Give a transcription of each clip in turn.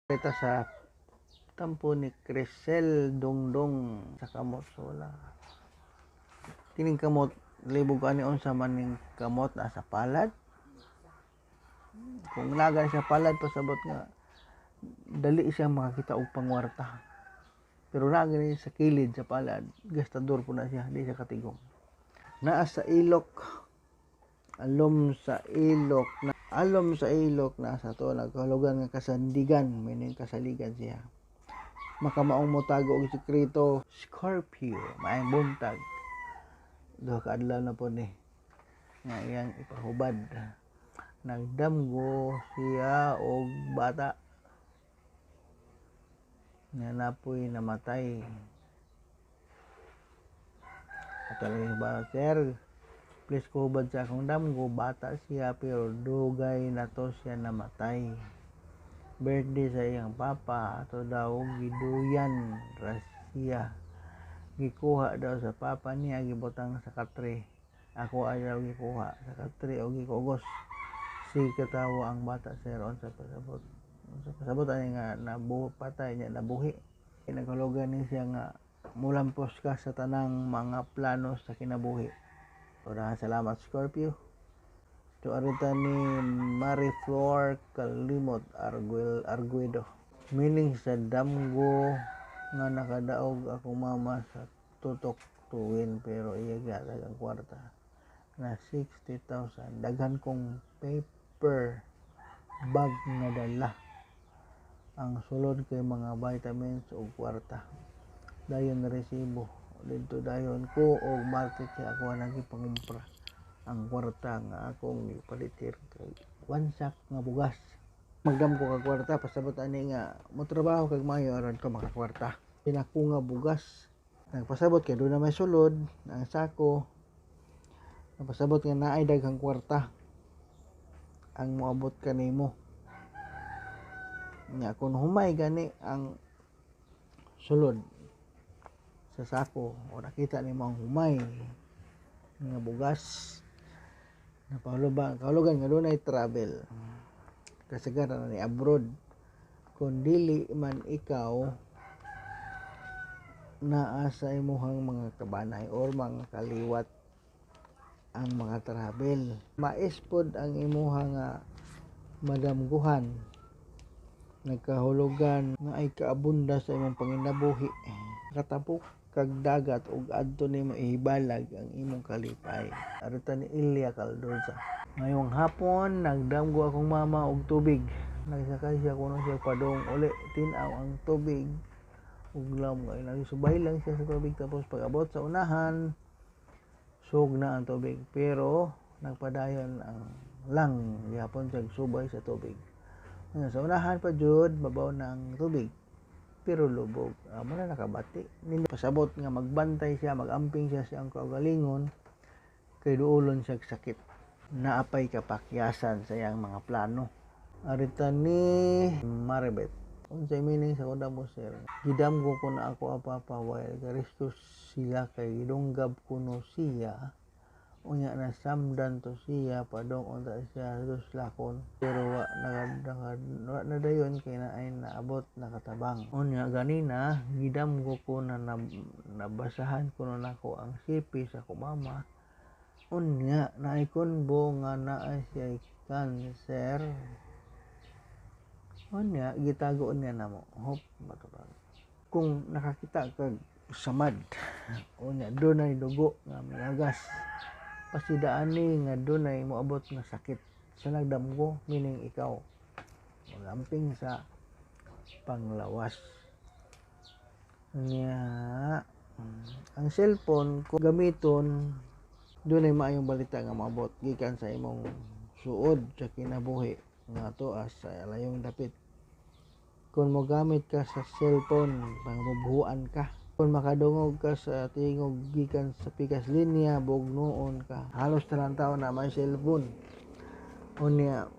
Ito sa tampo ni Crisel Dongdong sa kamot. So wala. Kining kamot, libog ani unsa man ning kamot na sa palad. Kung naga sa palad, pasabot nga dali siya makakita og pangwarta. Pero naa gani sa kilid sa palad, gastador po na siya, di siya katigom. Naa sa ilok, alom sa ilok na alom sa ilok na sa to nagkahulugan nga kasandigan, meaning kasaligan siya. Makamaong motago og sekreto, Scorpio, maayong buntag. Duha ka adlaw na po ni nga iyang ipahubad. Nagdamgo siya og bata nga napoy namatay. Ato lang ba, "Sir, please ko hubad sa akong damgo, bata siya pero dugay na to siya namatay. Birthday sa iyang papa, ato daw giduyan ra siya. Gikuha daw sa papa niya, gibutang sa katre. Ako ay daw gikuha sa katre o gikugos. Sige katawa ang bata, sir, unsa pasabot?" Unsa pasabot ani nga nabu patay niya nabuhi. Nagahulugan ni siya nga mulampos ka sa tanang mga plano sa kinabuhi. Ora, salamat, Scorpio. To arita ni Mariflor Kalimot Arguel Arguedo. Meaning sa damgo nga nakadaog akong mama sa tutok tuwin pero iya gihatag ang kwarta na 60,000. Daghan kong paper bag nga dala. Ang sulod kay mga vitamins ug kwarta. Dayon resibo didto dayon ko og market kay ako nang gipangumpra ang kwarta nga akong gipalit kay 1 sack nga bugas. Magdamgo kag kwarta, pasabot ani nga motrabaho kag maayo aron ka makakwarta. Pinako nga bugas. Nagpasabot kay doon na may sulod ang sako. Nagpasabot nga naay daghang kwarta ang moabot kanimo. Nya kung humay gani ang sulod sa sako o nakita nimo ang humay nga bugas, napahulugan kahulugan nga dunay travel, kasagaran ni abroad. Kung dili man ikaw, naa sa imuhang mga kabanay or mga kaliwat ang mga travel. Mais pod ang imuha nga madamguhan, nagkahulugan nga ay kaabunda sa imong panginabuhi. Katapok kag dagat ug adto nimo ihibalag ang imong kalipay. Arita ni Ilya Caldoza. Ngayong hapon nagdamgo akong mama og tubig. Nagsakay siya kuno siya padung uli, tin-aw ang tubig ug lam kay nagsubay lang siya sa tubig, tapos pag abot sa unahan sug na ang tubig, pero nagpadayon ang lang gihapon siya subay sa tubig. Sa unahan pa jud babaw na ang tubig pero lubog. Amo na nakabati. Pasabot nga magbantay siya, magamping siya sa iyang kaugalingon kay duolon siya sakit. Naapay kapakyasan sa iyang mga plano. Arita ni Maribeth. Unsay meaning sa kuda mo, sir? Gidamgo ko na ako ang papa while garesto sila kay gidunggab kuno siya. Unya na samdan to siya, padong unta siya lakon pero wa naka, naka, wa na dayon kay naay naabot nakatabang. Unya ganina gidamgo ko na nabasahan kuno nako ang sipi sa kumama. Unya naay konbo nga naa siya cancer. Unya gitago niya namo. Hope matubag. Kung nakakita kag samad, unya dunay dugo nga miagas, pasidaan ni nga dunay moabot nga sakit sa nagdamgo, meaning ikaw magamping sa panglawas nya. Ang cellphone kung gamiton, dunay maayong balita nga moabot gikan sa imong suod sa kinabuhi nga tuas sa layong dapit. Kung mogamit ka sa cellphone, pangbubuan ka. Kung makadungog ka sa tingog gikan sa pikas linya, bugnoon ka. Halos tanan tao na may cellphone. Unya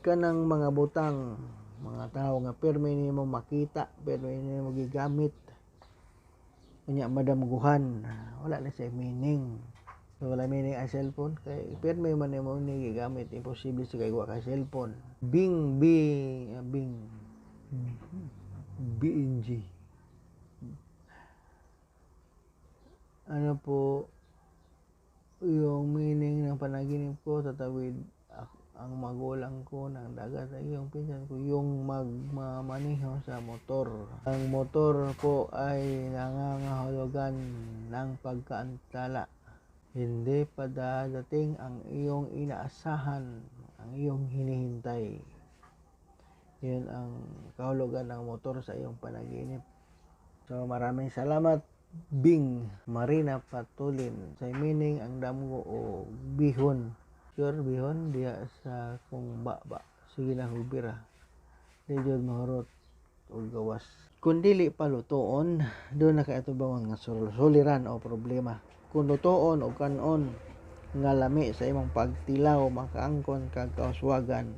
kanang mga butang, mga tao nga pirmi nimo makita, pirmi nimo gigamit, unya madamguhan, wala na siya meaning. So, wala meaning ang cellphone kay pirmi man nimo ni gigamit, imposible sa kay wa ka cellphone. Bing bing bing BNG. Ano po yung meaning ng panaginip ko? Tatawid ang magulang ko ng dagat ay yung pinsan ko yung magmamaniho sa motor. Ang motor po ay nangangahulugan ng pagkaantala. Hindi pa dadating ang iyong inaasahan, ang iyong hinihintay. Yun ang kahulugan ng motor sa iyong panaginip. So maraming salamat, Bing Marina Patulin. Sa meaning ang damgo o bihon. Sure, bihon diha sa kung baba. Sige na hugbira. Di jud mahurot og gawas. Kung dili pa lutoon, doon na kay atubangon nga suliran o problema. Kung lutoon o kanon nga lami sa imong pagtilaw, makaangkon kag kauswagan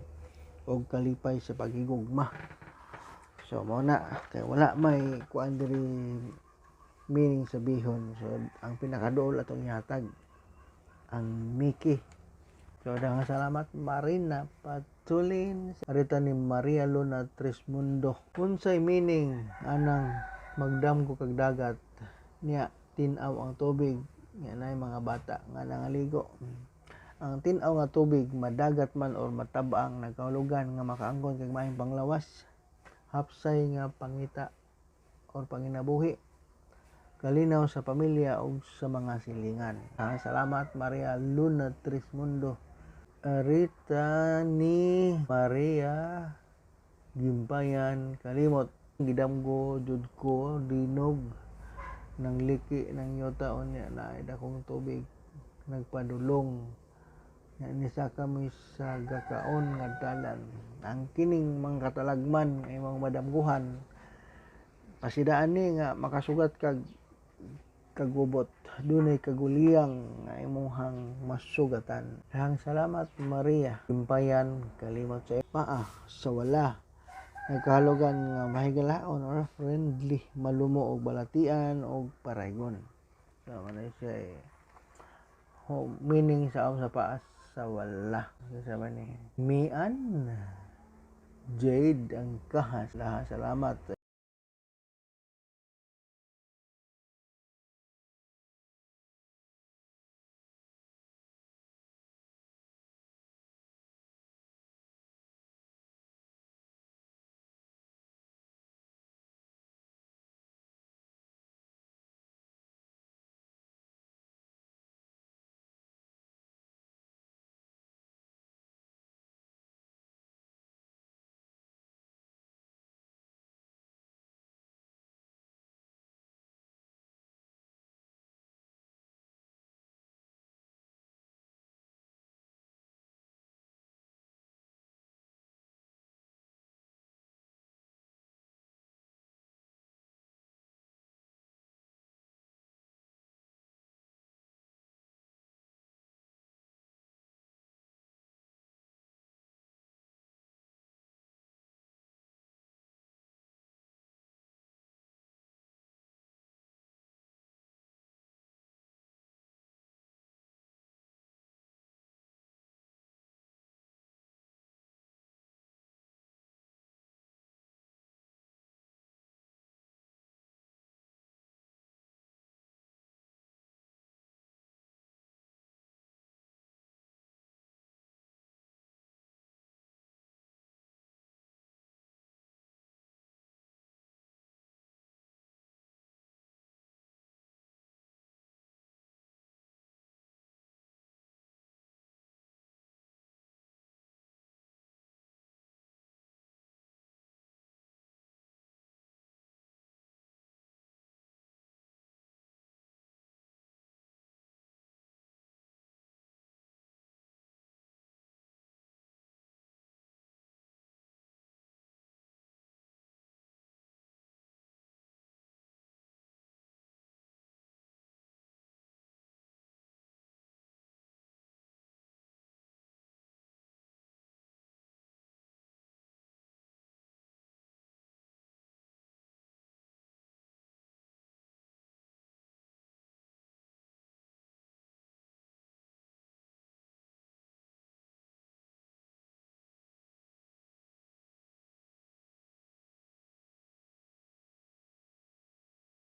og kalipay sa paghigugma. So mao na kay wala may kuan diri meaning sa bihon. So ang pinakaduol atong ihatag ang Mickey. So daghang salamat, Marina Patulin. Arita ni Maria Luna Tresmundo. Unsay meaning anang magdamgo kag dagat niya tin-aw ang tubig nga naay mga bata nga nangaligo? Ang tin-aw nga tubig, madagat man or matabang, nagkahulugan nga makaangkon kag maayong panglawas, hapsay nga pangita or panginabuhi, kalinaw sa pamilya ug sa mga silingan. Salamat, Maria Luna Trismundo. Arita ni Maria Gimpayan Kalimot. Gidamgo jud ko dinog ng liki ng yuta, unya naay dakong tubig nagpadulong nya nisa kami sa gakaon nga dalan. Ang kining mga katalagman ay mga madamguhan, pasidaan ni nga makasugat kag kagubot, dunay kaguliyang nga imuhang masugatan. Daghang salamat, Maria Gimpayan Kalimot. Sa paa sa wala, nagkahulugan nga mahigalaon or friendly, malumo og balatian og paraygon. So ano siya eh, meaning sa sa paa sa wala. Sa ni Mian Jade ang kahas. Lahat salamat.